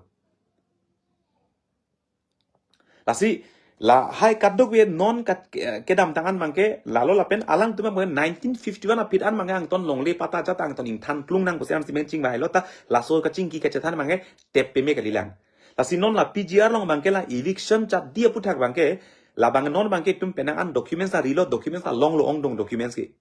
Lasi lahai kadokave non kat, eh, kedamtang an abangke lalo lapen alangtum abangke nineteen fifty-one aphi an abangke angton longle patta ajat angton ingthan klung nang pusi ansi men chingvailo ta laso kachingki kachethan abangke tep peme kalilang. Lasi non la P G R along abangke la eviction chatdi aputhak abangke, la abang non abangke itum penang an documents ta rilo, documents ta longlo, ongdung documents ke.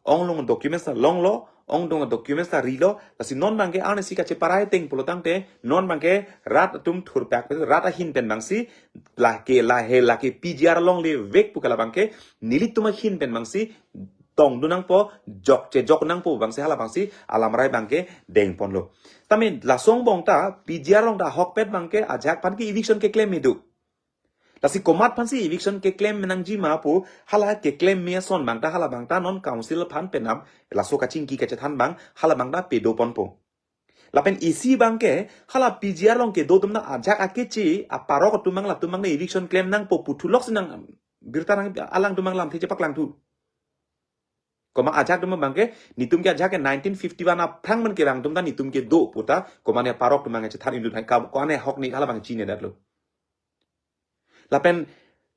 Ongdung documents ta longlo, ongdung documents ta rilo, lasi non abangke arnisi kacheparai ateng pulo tangte, non abangke rat atum thurpak, rat ahin pen abangsi, lake, lahe, lake P G R longle vek pu ke la abangke, nelitum ahin pen abangsi, tongdun nangpo, jokche jok nangpo abangsi, hala abangsi, alamrai abangke dengponlo. Tame laso angbong ta, P G R along ta ahokpet abangke, ajahak aphan ke eviction keklem me do. Lasi komat aphansi eviction keklem nangji ma pu, hala keklem me ason abang ta, hala abang ta non council aphan penap, laso kachingki kachethan abang, hala abang ta pedoponpo. Lapen isi abangke, hala P G R along kedo atum ta ajahak akeche, aparok atum abang latum abang ta eviction klem nangpo pu thulok si nang birta nang alangtum abang lamthe chepaklangthu. Komat ajahak atum abangke, netum ke ajahak ke nineteen fifty-one aphrang man kevang atum ta netum kedo pu ta, komat ne aparok atum abang chethan inut hai ka, ko-an ahok ne hala abang chinedetlo. Lapen,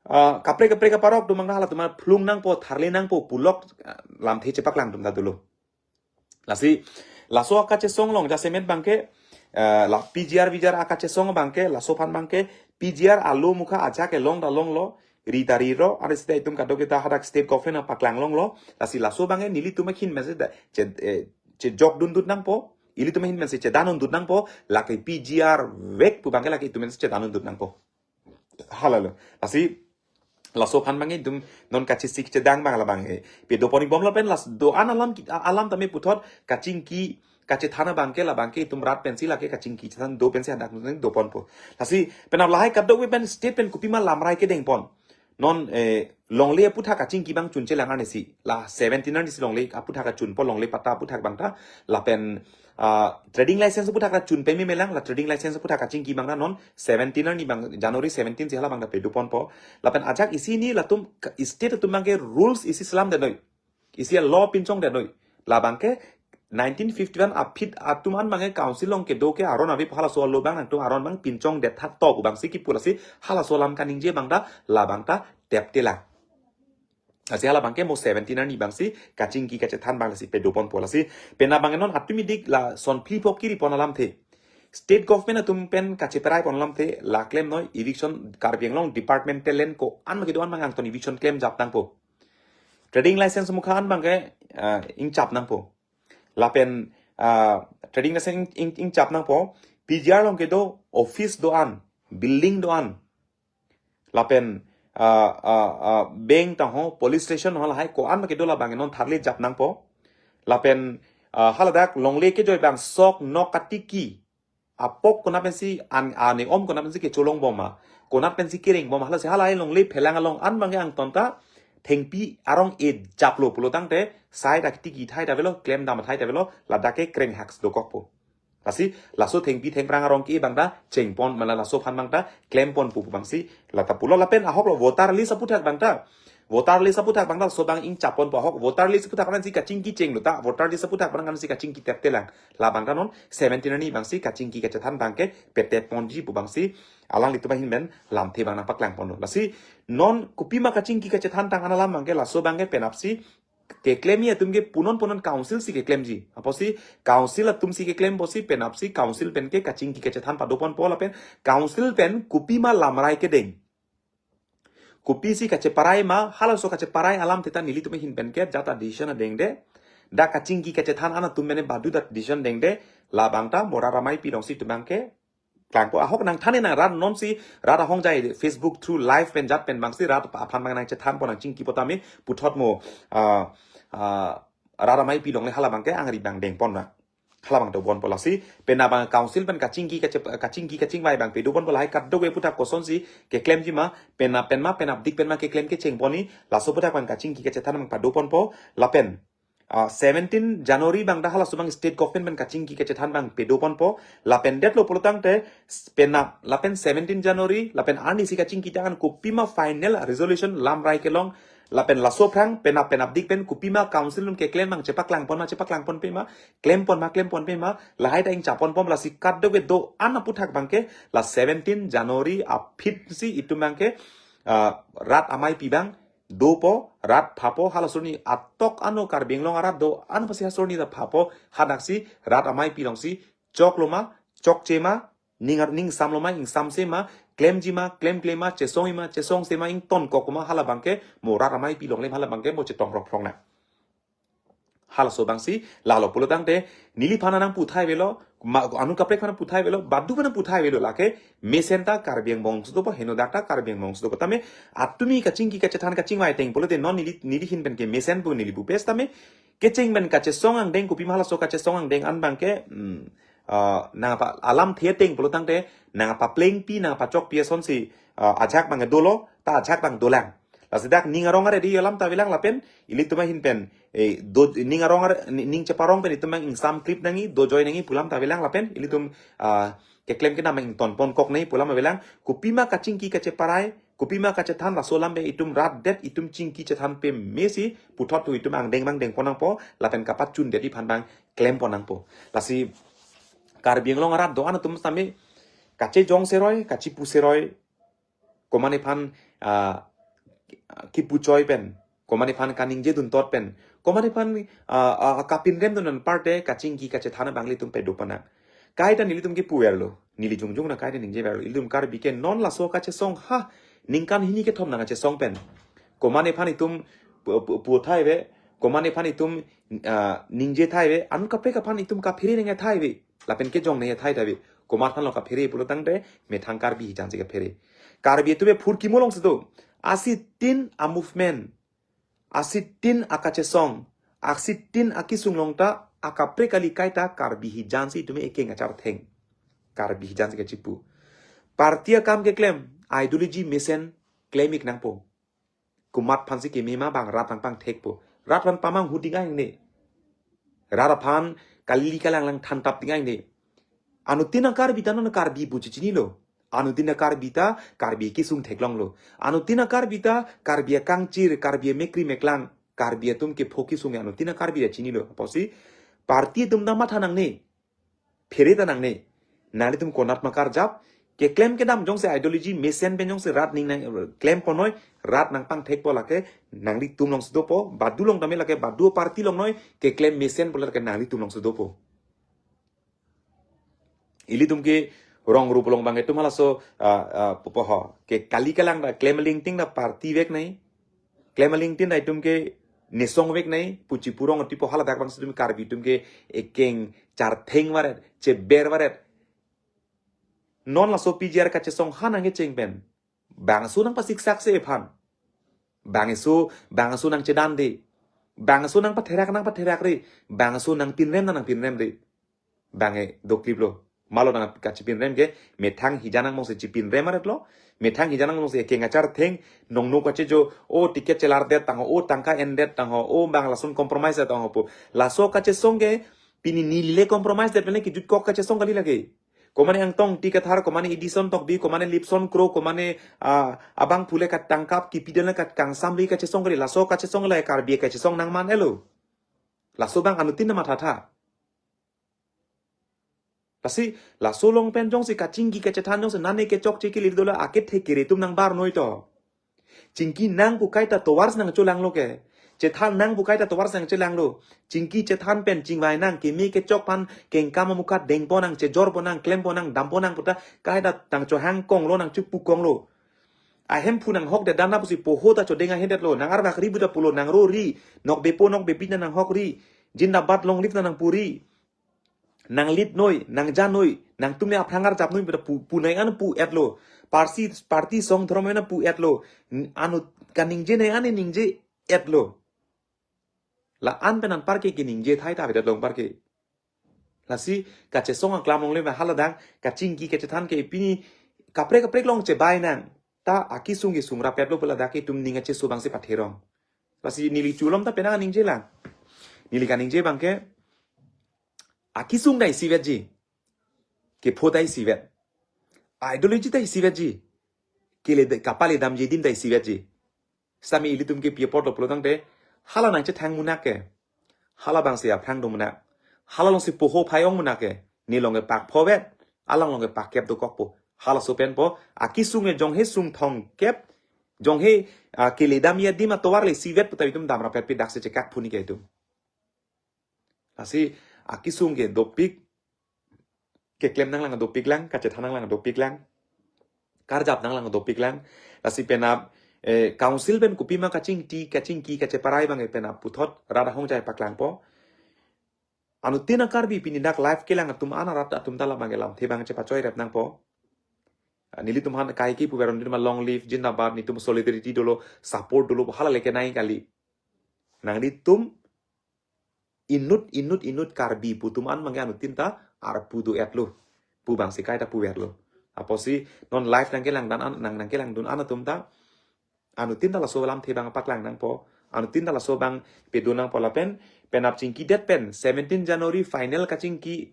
ah, kaprek kaprek aparok atum abang halatum aphan phlung nangpo, tharle nangpo, pulok, ah, lamthe chepaklangdun ta dolo. Lasi, laso akachesong along jasemet abangke, eh, la P G R V G R akachesong abangke, laso aphan abangke, P G R alo mukha ajahak kelong ta longlo, ri ta rilo, arisida itum kadokave ta hadak state government apaklang longlo, lasi laso abangke nelitum ahin pensi da, che, eh, chejok dundut nangpo, ilitum ahin pensi chedan undut nangpo, lake P G R vek pu abangke lake itum pensi chedan undut nangpo. Halalo. Lasi, laso aphan abangke itum non kachesik chedang abang la abangke. Pedopon-ik bomlo pen lasi do-an alam ki-, a-, alam tame puthot kachingki kachethan abangke la abangke itum rat pensi lake kachingki chethan do pensi hadak doponpo. Lasi penap lahai kadokave pen state pen kopima lamrai kedengpon. Non, eh, longle aputhak kachingki abang chunchelang arnisi. La seventeen arnisi longle aputhak kachunpo, longle patta aputhak abang ta. Lapen, ah, trading license aputhak kachun peme melang, la trading license aputhak kachingki abang ta non seventeen arni abang, January seventeen si hala abang ta pedoponpo. Lapen ajahak isi hini latum ka-, state atum abangke rules isi selamdetnoi. Isi law pinchongdetnoi. La abangke nineteen fifty-one aphi atum an abangke council along kedo ke aron ave pu halaso law abang nangtum aron abang pinchongdet tha to pu abangsi kipu, lasi halaso alam kaningje abang ta la abang ta teptelang. Lasi hala abangke mo seventeen arni abangsi kachingki kachethan abang lasi pedoponpo, lasi penap abang non atum idik lason phli phok kiripon alamthe. State government atum pen kacheparai pon alamthe, la klemnoi eviction Karbi Anglong departmental land ko-an ma kedo-an abang angton eviction klemjap nangpo. Trading license mukha an abangke, ah, ingchap nangpo. Lapen, ah, trading license ing, ing, ingchap nangpo. P G R along kedo office do-an, building do-an. Lapen, ah, ah, ah, bank ta ho, police station ho, lahai ko-an ma kedo la abang non tharle jap nangpo. Lapen, ah, haladak longle kejoi abang sok nok katiki. Apok konat pensi an, ane om konat pensi kecholong bom ma, konat pensi kereng bom ma, halasi halahai longle phelang along an abangke angton ta thengpi arong-e japlo pulo tangte side akitiki thai ta avelo, klemdam thai ta avelo, ladak ke kreng haks dokokpo. Lasi laso thengpi thengphrang arong ke abang ta chengpon, mala laso aphan abang ta klemponpo pu abangsi la ta pulo. Lapen ahok lo voter list aputhak abang ta. Voter list aputhak abang ta laso abang ingchapponpo, ahok voter list aputhak abangsi kachingki chenglo ta. Voter list aputhak abang ansi kachingki teptelang. La abang ta non seventeen arni abangsi kachingki kachethan abangke petepponji pu abangsi alanglitum ahin pen lamthe abang nangpaklangponlo. Lasi non kopima kachingki kachethan tang an alam abangke laso abangke penapsi keklemi atum ke punon punon council si keklemji. Apotsi council atum si keklem apotsi penapsi council pen ke kachingki kachethan padoponpo lapen council pen kopima lamrai kedeng. Kopisi kacheparai ma, halaso kacheparai alamthe ta nelitum ahin pen ke jata decision adengde. Dak kachingki kachethan an atum mene badu dak decision dengde. Labang ta mo rat ameipi alongsi itum abang ke klangpo, ahok nangthan-e nang rat nonsi rat ahongjai Facebook through live pen jat pen abangsi rat aphan abang nangchethanpo nangchingkipo tame puthot mo, ah, ah, rat ameipi along le hala abang ke angri abang dengpon na. Hala abang dobonpo lasi penap abang council pen kachingki kache-, kachingki kachingvai abang pedoponpo lahai kadokave aputhak kosonsi keklemji ma, penap pen ma, penapdik pen ma keklem kechengpon ni, laso aputhak abang kachingki kachethan abang padoponpo, lapen, ah, seventeen January abang ta halaso abang state government pen kachingki kachethan abang pedoponpo, lapen detlo pulotangte, s-, penap, lapen seventeen January, lapen arnisi kachingki ta an kopima final resolution lamrai kelong, lapen laso aphrang, penap penapdik pen kopima council atum keklem abang chepaklangpon ma, chepaklangponpe ma, klempon ma, klemponpe ma, lahai ta ingchaponpo ma, lasi kadokave do-an aputhak abang ke, la seventeen January aphi si itum abang ke, ah, rat ameipi abang dopo, rat phapo, halaso arni atok ano Karbi Anglong arat do-an aphansi halaso arni ta phapo, hadaksi rat ameipi alongsi choklo ma, chokche ma, ning ar-, ning samlo ma, ingsamse ma, klemji ma, klemkle ma, chesongji ma, chesongse ma, ingtonkok ma, hala abang ke mo rat ameipi along le hala abang ke mo chetong rok phrong na. Halaso abangsi, lalo pulotangte, neliphan nangputhai avelo, ma, anut kaprek aphan nangputhai avelo, badu aphan nangputhai avelo, lake mesen ta Karbi Anglong si dopo, henodak ta Karbi Anglong si dopo. Tame, atumi kachingki kachethan kachingvai ateng pulote non neli, neli ahin pen ke mesen pu neli pupes tame, kecheng pen kachesong angdeng kopima halaso kachesong angdeng an abang ke, hmm, ah, nangpa alamthe ateng pulotangte, nangpaplengpi, nangpachokpi asonsi, ah, ajak abang dolo, ta ajak abang dolang. Lasi dak ning arong are di alam ta avelang lapen, ilitum ahin pen, eh, do, ning arong are, ni-, ning cheparong pen itum abang ingsam klip nangji, dojoi nangji pu alam ta avelang lapen, ilitum, ah, keklem kedam abang ingtonponkok nangji pu alam avelang, kopima kachingki kacheparai, kopima kachethan laso alam pen itum rat det, itum chingki chethan pame si, puthot tu itum angdeng abang dengpon nangpo, lapen kapachun det aphan abang klempon nangpo. Lasi Karbi Anglong arat do-an atum sami, kachejong seroi, kachepu seroi, komat aphan, ah, kipu choi pen, komat aphan kaningje duntot pen, komat aphan, ah, ah, kapinrem dun aparte kachingki kachethan abang ilitum pedoponang. Kaita nelitum kipu verlo, neli jongjong na kaita ningje verlo, ilitum Karbi ke non laso kachesong ha, ningkan hini kethom nangkachesong pen. Komat aphan itum pu-, pu-, puthai ave, komat aphan itum, ah, ningje thai ave, anut kaprek aphan itum kaphere nangthai ave, lapen kejong nangthai ta ave, komat aphanlo kaphere pulotangte, methang Karbi hijan si kaphere. Karbi atum ave phurkimo alongsi do. Asitin a-movement, asitin akachesong, asitin akisung along ta, akaprek kali kaita Karbi hijan si itum ekeng achartheng. Karbi hijan si kachepu. Party akam keklem, ideology mesen klem-ik nangpo. Komat aphansi keme ma abang rat nangpangthekpo. Rat aphan pamang huding aing ne. Rat aphan kali kalang lang thantap ding aing ne. Anuttin a-Karbi ta non Karbi pu chechinilo. Anuttin a-Karbi ta Karbi kisung theklonglo. Anuttin a-Karbi ta Karbi akangchir, Karbi amekri meklang, Karbi atum kepho kisung anuttin a-Karbi ta chinilo. Apotsi party atum ta matha nangne. Phere ta nangne. Nanglitum konat ma karjap, keklem kedam jongsi ideology mesen pen jongsi rat ning nang klemponoi, rat nangpangthekpo lake nanglitum alongsi dopo, badu along tame lake badu party along noi, keklem mesen pu lake nanglitum alongsi dopo. Ilitum ke rong rup along abang itum halaso, ah, ah, pupo ho. Ke kali kalang ta klem alingting ta party vek nangji. Klem alingting ta itum ke nesong vek nangji pu chepurong tipo haladak abangsi itum Karbi atum ke ekeng chartheng varet, cheber varet. Non laso P G R kachesong ha nangkecheng pen. Bangso nangpasiksak se aphan. Bangso, bangso nangchedande. Bangso nangpatherak nangpatherakre. Bangso nangpinrem nangpinremre. Bang e dokliplo. Malo nang kachepinrem ke, methang hijan angbong si chepinrem aretlo. Methang hijan angbong si ekeng achartheng, nongno kachejo, o ticket chelardet tangho, o tangka endet tangho, o bang lason compromise tangho pu. Laso kachesong ke, pini neli le compromise det pen le kijutkok kachesong kali lake. Komane Angtong Ingti Kathar, komane Edison Tokbi, komane Lipson Kro, komane, ah, abang phule katangkap, kipidel na katkangsam le kachesong kali, laso kachesong le Karbi kachesong nangman elo. Laso abang anuttin na mathatha. Lasi, laso along pen jongsi kachingki kachethan jongsi nane kechokche kili dola akethe kere atum nangbar noi to. Chingki nang pu kaita tovar si nangcholanglo ke. Chethan nang pu kaita tovar si nangcholanglo. Chingki chethan pen chingvai nang keme kechok aphan kengkam amukha dengpon nang, chejorpon nang, klempon nang, dampon nang puta kaita nangchohangkonglo nangchepukonglo. Ahemphu nanghok det dan na pusi poho ta chodeng ahin detlo. Nang arvak ri pu ta pulo, nang ro ri. Nokbepo nokbepi ta nanghok ri. Jindabad long live ta nangpu ri. Nang lit noi, nang ja noi, nangtum ne aphrang arjap noi pu ta pu, pu nai an pu-etlo. Parsi, parti song dhormo an pu-etlo. N-, anut kaningje nai an ningje-etlo. La-an pen anparke keningje thai ta avedet lo anparke. Lasi kachesong aklam longle ma hala dang kachingki kachethan ke pini kaprek kaprek long chebai nang. Ta akesung kesung rapetlo pu ladak ke itum ning acheso abangsi patherong. Lasi neli chulom ta penang ningje lang. Neli kaningje abangke akesung ta isivetji. Kepho ta isivet. Ideology ta isivetji. Kele de-, kapale damji adim ta isivetji. Sami ilitum ke pi apotlo pulo tangte, hala nangchethang munak ke. Hala abangsi aphrang do munak. Hala alongsi poho phai-ong munak ke. Ne along ke pak phovet, alang along ke pak kep dokokpo. Halaso pen po, akesung ke jonghe sung thong kep, jonghe, ah, kele damji adim atovar le isivet pu ta itum dam rapet pi daksi chekak phuni ke itum. Lasi akesung ke dopik, keklem nanglang dopik lang, kachethan nanglang dopik lang, karjap nanglang dopik lang. Lasi penap, eh, council pen kopima kachingti, kachingki, kacheparai abang penap puthot rat ahongjai paklangpo. Anuttin a-Karbi pini dak live kelang atum an arat atum ta labang lamthe abang chepachoi rep nangpo. Ah, nelitum aphan kaike puveron dima long live, jindabad, netum solidarity dolo, support dolo, hala leke nai kali. Nanglitum inut, inut, inut Karbi pu atum an abangke anuttin ta arpu do-etlo. Pu abangsi kaita puverlo. Apotsi non live nangkelang dan an, nang, nangkelangdun an atum ta. Anuttin ta laso lamthe abang paklang nangpo. Anuttin ta laso abang pedun nangpo lapen. Penap chingkidet pen. Seventeen January final kachingki.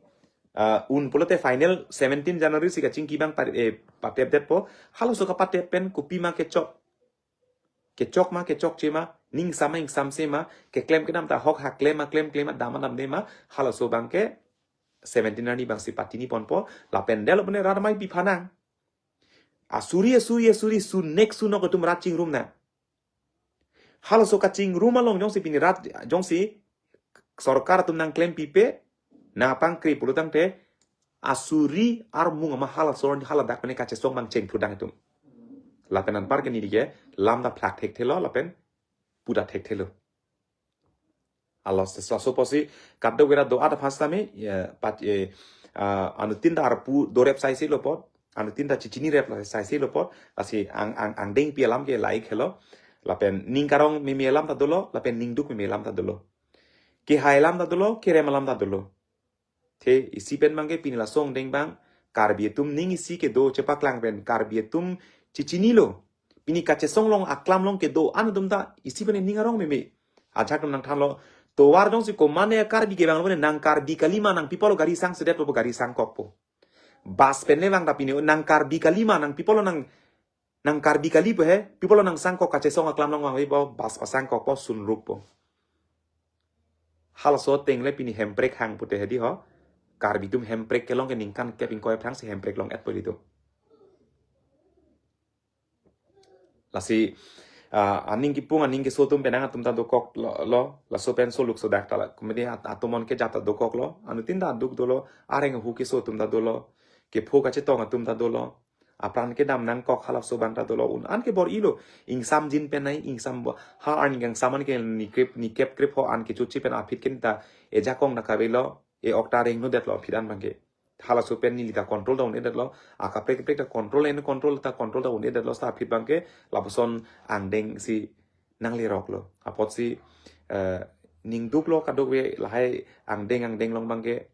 Ah, un pulote final seventeen January si kachingki abang pa-, eh, patepdetpo. Halaso kapatep pen kopima kechok. Kechok ma, kechokche ma, ning ingsam ma, ingsamse ma, keklem kedam ta ahok ha klem ma, klem, klem ma, dam ma, damde ma, halaso abangke seventeen arni abangsi patini ponpo, lapen delo pune rat amei pi phanang. Asuri, asuri, asuri, sunek sunok atum rat chingrum nang. Halaso kachingrum along jongsi pini rat, jongsi sorkar atum nangklempipe, nangpangkri pulo tangte, asuri armung ama halaso arni haladak pen kachesong abang chengphudang itum. Lapen anparke neli ke lam ta phlak thekthelo, lapen pu ta thekthelo. Alos, laso apotsi kadokave rat do-an aphan sitame, ya, pat, eh, ah, anuttin ta arpu dorep saisilo apot, anuttin ta chechini rep la saisilo apot, lasi ang, ang, angdengpi alam ke lahei helo, lapen ning karong meme alam ta dolo, lapen ning duk meme alam ta dolo. Kehai alam ta dolo, kerem alam ta dolo. Te isi pen abangke pini laso angdeng abang, Karbi atum ning isi kedo chepaklang pen, Karbi atum chechinilo. Pini kachesong along aklam along kedo-an atum ta isi pen ning arong meme. Ajahak atum nangthanlo, tovar jongsi komane Karbi kevanglo ne nang Karbi kali ma nang pi apotlo gari sangsedetpo, gari sangkokpo. Bus pen le vang ta pini nang Karbi kali ma nang pi apotlo nang nang Karbi kali pu he, pi apotlo nang sangkok kachesong aklam along vangve po, bus pasangkokpo, sunrukpo. Halaso ateng le pini hemprek hang pute hedi ho. Karbi atum hemprek kelong ke ningkan kep ingkoi aphrangsi hemprek long-etpo ilitum. Lasi, ah, aning kipung, aning keso atum penang atum ta dokoklo, lo, laso pen soluk sodak ta la, komedi at-, atomon kejap ta dokoklo, anuttin ta aduk dolo, areng ahu keso atum ta dolo, kepho kachetong atum ta dolo. Apran kedam nangkok halaso abang ta dolo un an ke bor-ilo. Ingsamjin pen nai, ingsam bo. Ha an ingsam an ke ni krip, ni kep krip ho an kechochi pen aphi ken ta ejakong ta kavelo. E-ok ta rengno detlo aphi an abangke. Halaso pen neli ta control ta un-edetlo. Akaprek kaprek ta control en control ta control ta un-edetlo sa aphi abangke. Lapuson angdengsi nangleroklo. Apotsi, eh, ning duklo kadokave lahai angdeng angdeng along abangke.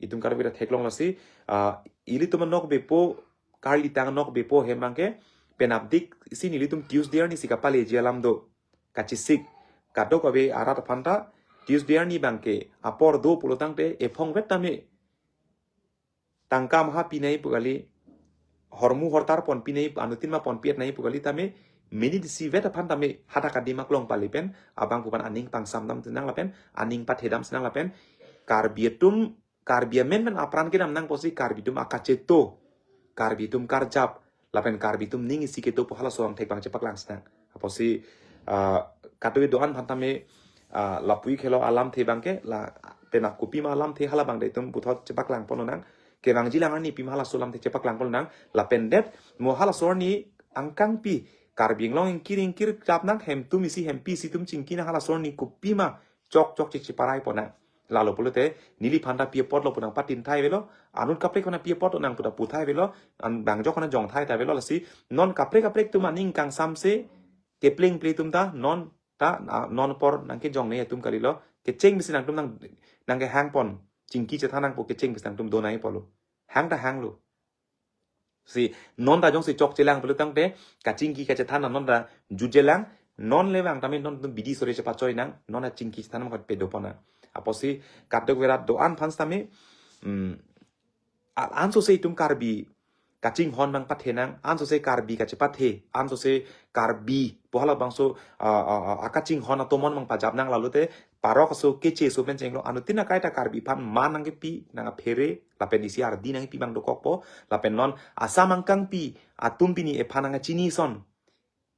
Itum kadokave ta theklong lasi, ah, ilitum anokbepo, karlitang anokbepo hem abangke, penapdik si nelitum Tuesday arni si kapaleji alam do. Kachesik, kadokave arat aphan ta, Tuesday arni abangke, apor do pulo tangte, ephong vet tame. Tangka maha pinai pu kali, hormu hortar pon pinai, anuttin ma pon pi-et nai pu kali tame, mini disi vet aphan tame, hadak adim aklong pali pen, abang pu aphan aning pangsamdam sinang lapen, aning pathedam sinang lapen, Karbi atum, Karbi amen pen apran kedam nang apotsi Karbi atum akacheto, Karbi atum karjap, lapen Karbi atum ning isi kedo pu halaso angthek abang chepaklang sinang. Apotsi, ah, kadokave do-an aphan tame, ah, lapu-ik helo alamthe abangke, la penap kopima alamthe hala abang de itum puthot chepaklang ponnang, kevangji lang arni pima halaso alamthe chepaklang ponnang, lapen det mo halaso arni angkangpi, Karbi Anglong ingkir ingkir chap nang, hem tum isi hem pi isi tum chingki nang, halaso arni kopima chok chok chichi parai pon nang. Lalo pulote neliphan ta pi apotlo pu nangpatin thai avelo, anut kaprek aphan ta pi apotlo nang pu ta pu thai avelo, an bang jok na jong thai ta avelo. Lasi non kaprek kaprek atum aning kangsamse kepleng ple atum ta non ta, ah, non apor nangkejongne atum kalilo, kecheng mesi nangtum nang, nangkehang pon, chingki chethan nangpo kecheng mesi nangtum do nangji pulo. Hang ta hanglo. Si non ta jongsi chokchelang pulo tangte, kachingki kachethan non ta jutjelang, non le vang tame non tum bidi sore chepachoi nang, non ta chingki chethan nang kat pedo pon nang. Apotsi kadokave rat do-an aphan tame, mm, a-, ansose itum Karbi kachinghon nangpathe nang, ansose Karbi kachepathe, ansose Karbi pu halabangso, ah, ah, ah, akachinghon atomon nangpajap nang, lalote parok aso keche aso pen chenglo, anuttin akai ta Karbi aphan man nangkepi, nangkaphere, lapen isi ardi nangkepi abang dokokpo, lapen non asam angkangpi atum pini ephan nangkachini ason.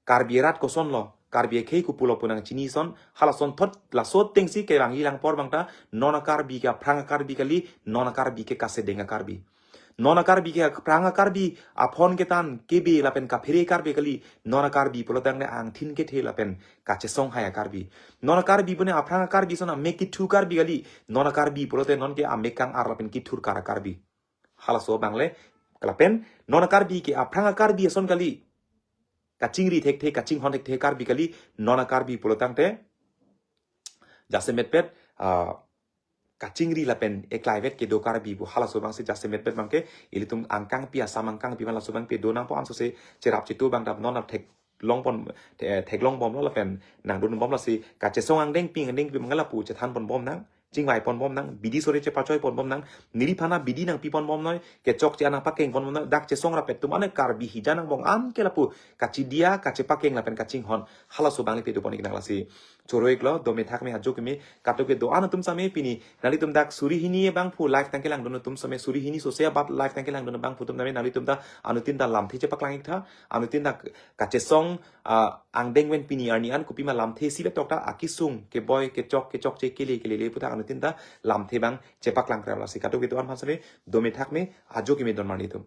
Karbi arat kosonlo, Karbi akhei kopulo pu nangchini ason, halason thot laso atengsi kevangji lang apor abang ta, non a-Karbi ke aphrang a-Karbi kali, non a-Karbi ke kasedeng a-Karbi. Non a-Karbi ke aphrang a-Karbi, aphon ketan, kebe lapen kaphere Karbi kali, non a-Karbi pulo tangte angthin kethe lapen kachesong hai a-Karbi. Non a-Karbi pune aphrang a-Karbi ason amek kithu Karbi kali, non a-Karbi pulote non ke amek kang-ar lapen kithur kar a-Karbi. Halaso abang le, lapen non a-Karbi ke aphrang a-Karbi ason kali, kachingri thekthe, kachinghon thekthe Karbi kali, non a-Karbi pulo tangte, jasemetpet, ah, kachingri lapen eklaivet kedo Karbi pu halaso abangsi jasemetpet abangke, ilitum angkangpi asam angkangpi abang laso abangke do nangpo, ansose cherap chitu abang ta non ta theklong pon, the-, theklong bomlo lapen nangdun bomlo, si kachesong angdengpi angdengpi abang lapu chethan pon bom nang, chingvai pon bom nang, bidi sore chepachoi pon bom nang, neliphan ta bidi nangpi pon bom noi, kechokche an nangpakeng pon bom noi, dak chesong rapet atum ane Karbi hija nangbong an ke lapu kachidia, kachepakeng lapen kachinghon, halaso abang le pedo pon ik nang. Lasi choro iklo, dome thakme, ajo keme, kadokave do-an atum tame pini nanglitum dak suri hini abangphu live tangkelangdun atum tame, suri hini sose abat live tangkelangdun abangphu atum tame nanglitum ta anuttin ta lamthe chepaklang ik tha, anuttin ta kachesong, ah, angdeng pen pini arni an kopima lamthe isi betok ta akisung keboi kechok kechokche kele kelele pu ta anuttin ta lamthe abang chepaklang kra. Lasi kadokave do-an aphan tame dome thakme, ajo keme don marli atum.